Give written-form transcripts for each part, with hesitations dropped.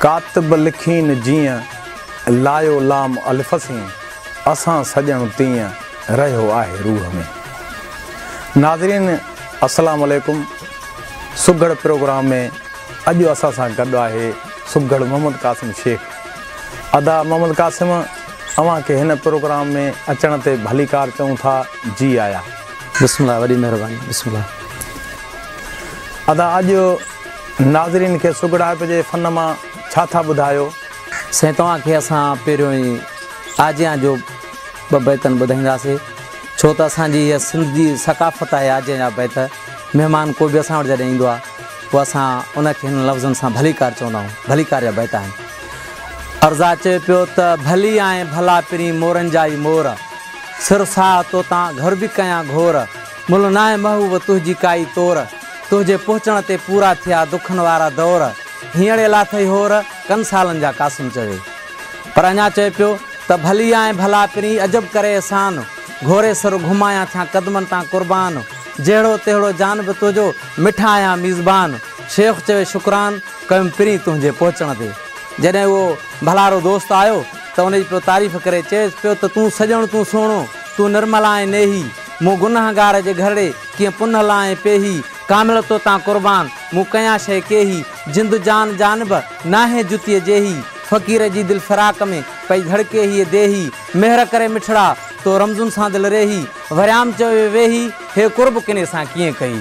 ڪاتب لکين جيئن، لايو لام الف سين، اسان سڄڻ تيئن، رهيو آهي روح ۾. ناظرين السلام عليڪم سگهڙ پروگرام ۾ اڄ اسان سان گڏ آهي سگهڙ محمد قاسم شيخ ادا محمد قاسم اوهان کي هن پروگرام ۾ اچڻ تي ڀليڪار چئون ٿا جي آيا. بسم الله وڏي مهرباني بسم الله. ادا اڄ ناظرين کي سگهڙائپ جي فن مان ڇا ٿا ٻڌايو؟ سائين توهان کي اسان پهريون ئي آجيان جو ٻه بيتن ٻڌائينداسي ڇو ته اسان جي هيء سنڌ جي ثقافت آهي آجيان جا بيت مهمان ڪو به اسان وٽ جڏهن ايندو آهي پوء اسان ان کي هنن لفظن سان ڀليڪار چوندا آهيون ڀليڪار جا بيت آهن عرضا چئي پيو ته ڀلي آئين ڀلا پرين مورن جا ئي مور سر ساهه تو تان گهر به ڪيان گهور ملهه ناهي محبوب تنهنجي ڪائي تور تنهنجي پهچڻ تي پورا ٿيا دکن وارا دور هينئڙي لاٿئي هور ڪن سالن جا قاسم چوي پر اڃا چئي پيو ته ڀلي آئين ڀلا پرين عجب ڪري احسان گهوري سر گهمايان ٿيان قدمن تان قربان جهڙو تهڙو جان به تنهنجو مٺا آهيان ميزبان شيخ چوي شڪران ڪيم پرين تنهنجي پهچڻ تي جڏهن اهو ڀلارو دوست آيو ته ان جي پيو تعريف ڪري چيس پيو ته تون سڄڻ تون سهڻو تون نرمل آهين نيهي مون گنهگار جي گهرڙي ڪيئن پنهل آهين پيهي ڪامل تو تان قربان مون ڪيان شيء ڪيهي جند جان جانب ناهي جتيء جيهي فقير جي دل فراق ۾ پئي ڌڙڪي هيء ديهي مهر ڪري مٺڙا تو رمزن سان دل ريهي وريام چوي ويهي هي قرب ڪني سان ڪيئن ڪئي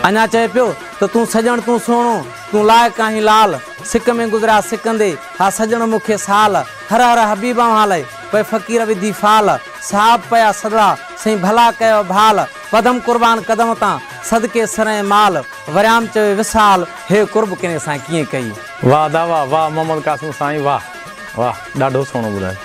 اڃا چئي پيو ته تون سڄڻ تون سهڻو تون لائق آهين لال سڪ ۾ گذريا سڪندي ها سڄڻ مون کي سال هر هر حبيب اوهان لئه پئي فقير وڌي فال صاحب پيا سڏڙا سائين ڀلا ڪيو ڀال پڌم قربان قدم تان صدقي سر ۽ مال وريام چوي وصال هي قرب ڪني سان ڪيئن ڪئي. واه ادا واه واه محمد قاسم سائين واه واه ڏاڍو سهڻو ٻڌايو.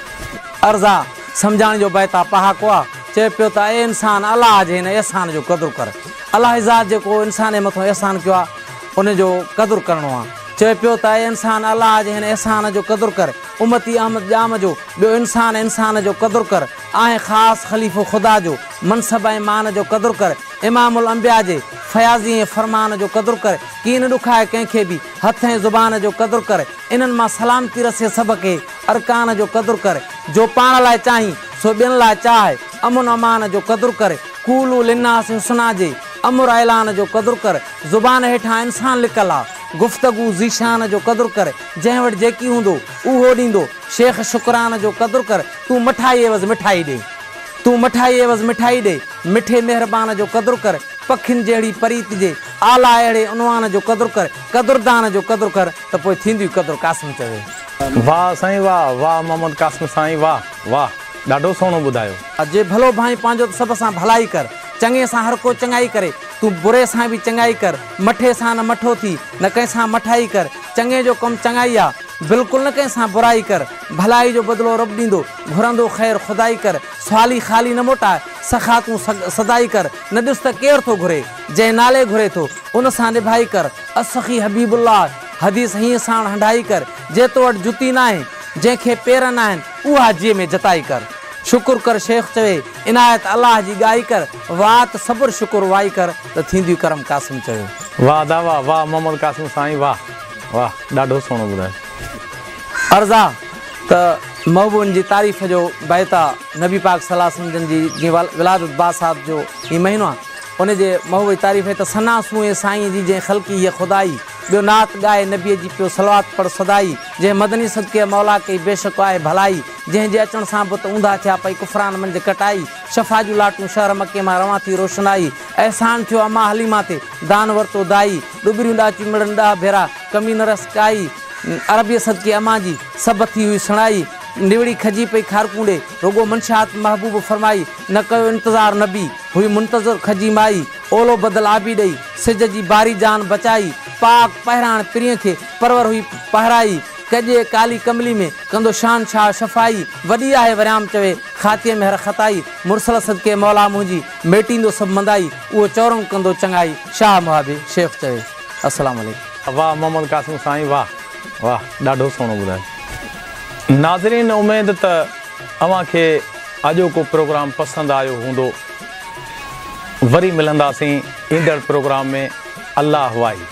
عرض آ، سمجهاڻي جو بيت آ، پهاڪو آ، چئي پيو ته اي انسان الله جي هن احسان جو قدر ڪر. الله جي ذات جيڪو انسان جي مٿون احسان ڪيو آ، ان جو قدر ڪرڻو آ. چئي پيو ته اي انسان الله جي هن احسان جو قدر ڪر. امتي احمد ڄام جو، ٻيو انسان انسان جو قدر ڪر. آهين خاص خليفو خدا جو، منصب ۽ مان جو قدر ڪر. امام الانبياء جي، فياضي ۽ فرمان جو قدر ڪر. ڪين ڏکائي ڪنهن کي به، هٿ ۽ زبان جو قدر ڪر. انهن مان سلامتي رسي سڀ کي، ارڪان جو قدر ڪر. جو پاڻ لاء چاهين، سو ٻين لاء چاهه، امن امان جو قدر ڪر. قولوا للناس حسنا جي، امر اعلان جو قدر ڪر. زبان هيٺان انسان لڪل آ، گفتگو ذيشان جو قدر ڪر. جنهن وٽ جيڪي هوندو، اهو ڏيندو، شيخ شڪران جو قدر ڪر. تون مٺائي عيوض مٺائي ڏي. تون مٺائي عيوض مٺائي ڏي، مٺي مهربان جو قدر ڪر. پکين جهڙي پريت جي، اعليٰ اهڙي عنوان جو قدر ڪر. قدردان جو قدر ڪر ته پوء ٿيندوئي قدر قاسم چوي. واه سائين واه واه محمد قاسم سائين واه واه ڏاڍو سهڻو ٻڌايو. جي ڀلو ڀانئين پنهنجو ته سڀ سان ڀلائي ڪر. چڱي سان هر ڪو چڱائي ڪري، تون بري سان به چڱائي ڪر. مٺي سان نه مٺو ٿي، نه ڪنهن سان مٺائي ڪر. چڱي جو ڪم چڱائي آ، بلڪل نه ڪنهن سان برائي ڪر. ڀلائي جو بدلو رب ڏيندو، گهرندو خير خدائي ڪر. سوالي خالي نه موٽاء، سخا تون سدائي ڪر. نه ڏس ته ڪير ٿو گهري، جنهن نالي گهري ٿو، ان سان نڀائي ڪر. السخي حبيب الله، حديث هيئن ساڻ هنڍائي ڪر. جي تو وٽ جتي ناهي، جنهن کي پير ناهن، اها جيء ۾ جتائي ڪر. شڪر ڪر شيخ چوي، عنايت الله جي ڳائي ڪر. وات صبر شڪر وائي ڪر، ته ٿينديون ڪرم قاسم چيو. واه ادا واه واه محمد قاسم سائين واه واه ڏاڍو سهڻو ٻڌايو. عرض آ ته محبوبن جي تعريف جو بيت آ نبي پاڪ صلي الله عليه وسلم جن جي جيئن ولادت باسعادت جو هي مهينو آ ان جي محبوب جي تعريف آهي ته ثنا سونهين سائين جي جنهن خلقي هيء خدائي ٻيو نعت ڳائي نبي جي پيو صلوات پڙهه سدائي جنهن مدني صدقي مولا ڪئي بيشڪ آهي ڀلائي جنهن جي اچڻ سان بت اونڌا ٿيا پئي ڪفران منجهه ڪٽائي شفا جون لاٽون شهر مڪي مان روان ٿي روشنائي احسان ٿيو اما حليما تي دان ورتو دائي ڏٻريون ڏاچيون مڙن ڏهه ڀيرا ڪمي نه رس ڪائي عربيء صدقي امان جي سڀ ٿي هئي سڻائي نوڙي کجي پئي کارڪون ڏي رڳو منشات محبوب فرمائي نه ڪيو انتظار نبي هئي منتظر کجي مائي اولو بدل آبي ڏئي سج جي باري جان بچائي پاڪ پهراڻ پرينء کي پرور هئي پهرائي ڪڄي ڪالي ڪملي ۾ ڪندو شان شاهه شفائي وڏي آهي وريام چوي خاطيء ۾ هر خطائي مرسل صدقي مولا منهنجي ميٽيندو سڀ مندائي اهو چورنگ ڪندو چڱائي شاهه محابي شيخ چوي السلام عليڪم. واه محمد قاسم سائين واه واه ڏاڍو سهڻو ٻڌايو. ناظرين اميد ته اوهان کي اڄوڪو پروگرام پسند آيو هوندو. وري ملنداسين ايندڙ پروگرام ۾ الله واهي.